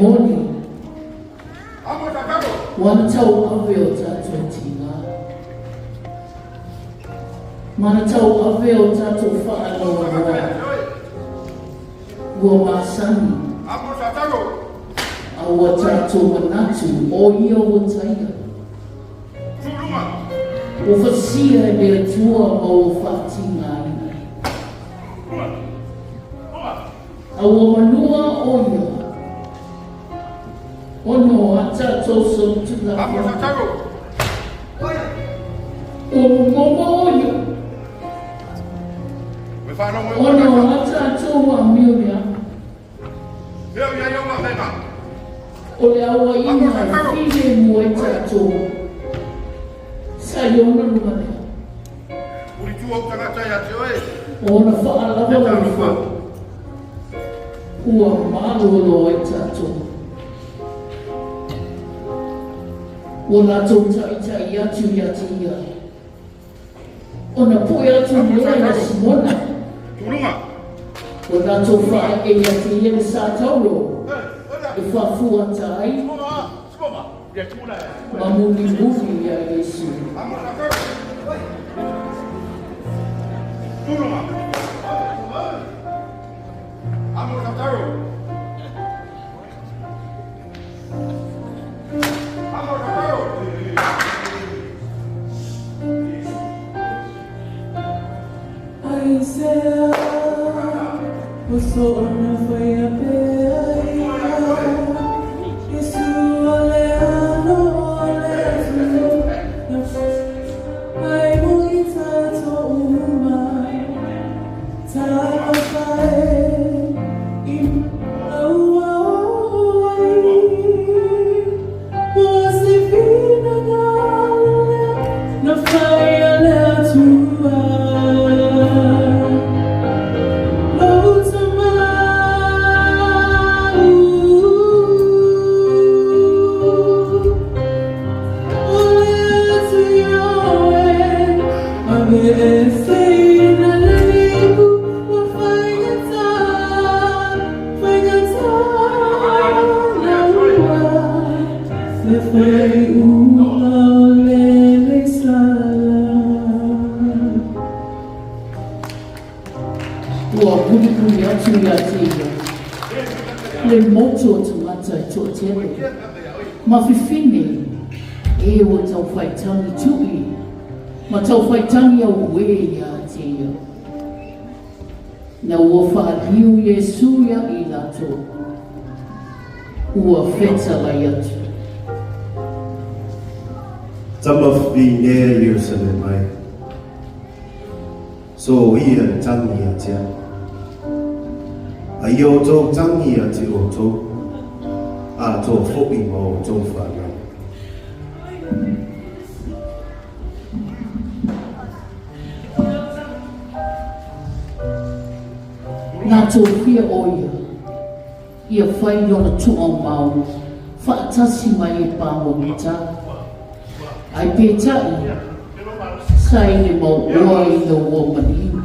moni, ua na tauave o tatou tina, ma na tauave o tatou faanoanoa, ua masani, a ua tatou manatu o ia ua taia. Ua fasia e le Atua ma ua faatigaina. A ua manua o ia, ono a tatou solitulafono. Ua momomo o ia, ono a tatou amio leaga. O le auaiga e filemu ai tatou, sa i ona luma lea. O ona faalavalavu ua malolo ai tatou. Ua latou taitai atu ia te ia. Ona pue atu lea ia Simona. Ua latou faaee ia te ia le sa taulo e faafuata ai ma mulimuli ia Iesu. Ua mulimuli atu ia te ia le motu o tagata e toatele ma fifine e ua tau whaitangi tui ma tau whaitangi auē ia te ia. Na ua whaaliu Iesu ia i latou, ua fetalai atu. Tama fifine a Ierusalema e, soia le tangi ia te au. A ia outou tangi ia te outou, atoa foi ma outou fanau. Nā tō whia o ia, ia whai lona tuaumau whaatasi mai e pāmomita, ai pētaʻi, sa i le mau oa i na ua maliu,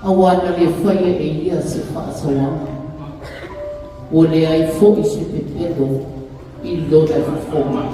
a ua na le whaia e ia se whaasaoanga, ua leai foʻi se pepelo i lona fofoga.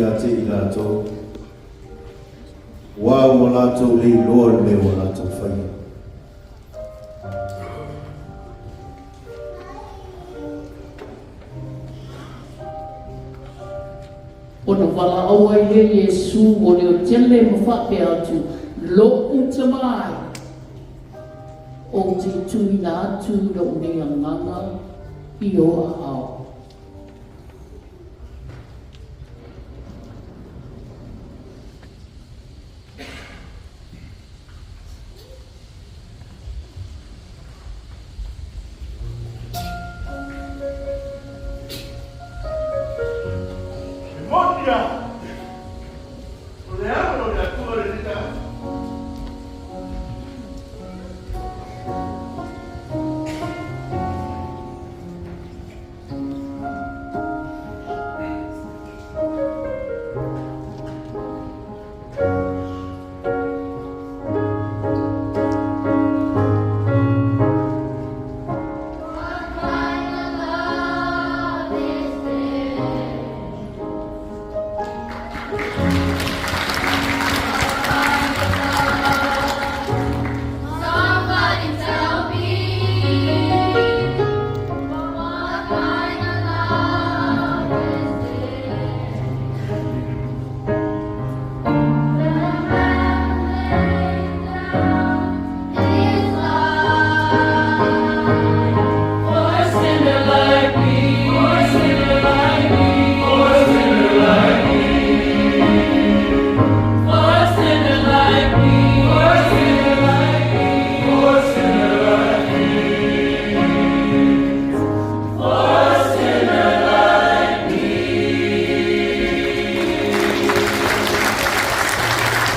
ia te i latou, Uā ua latou le iloa le mea ua latou faia. Ona valaau ai lea Iesu ua leotele ma faapea atu, Lo'u tama e, ou te tuuina atu lou nei agaga i o aao. E moni lava, o le alo o le Atua lenei tagata.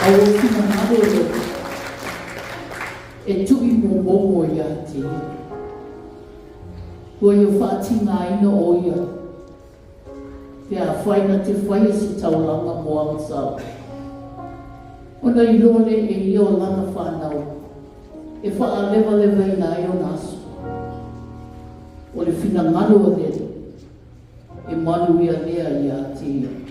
A ua finagalo le Atua e tuuimomomo ia te ia. Ua ia faatigaina o ia pe afai na te faia se taulaga mo Agasala, ona iloa lea e ia o lana fanau e faalevalevaina ai ona aso. O le finagalo o le Alii e manuia lea ia te ia.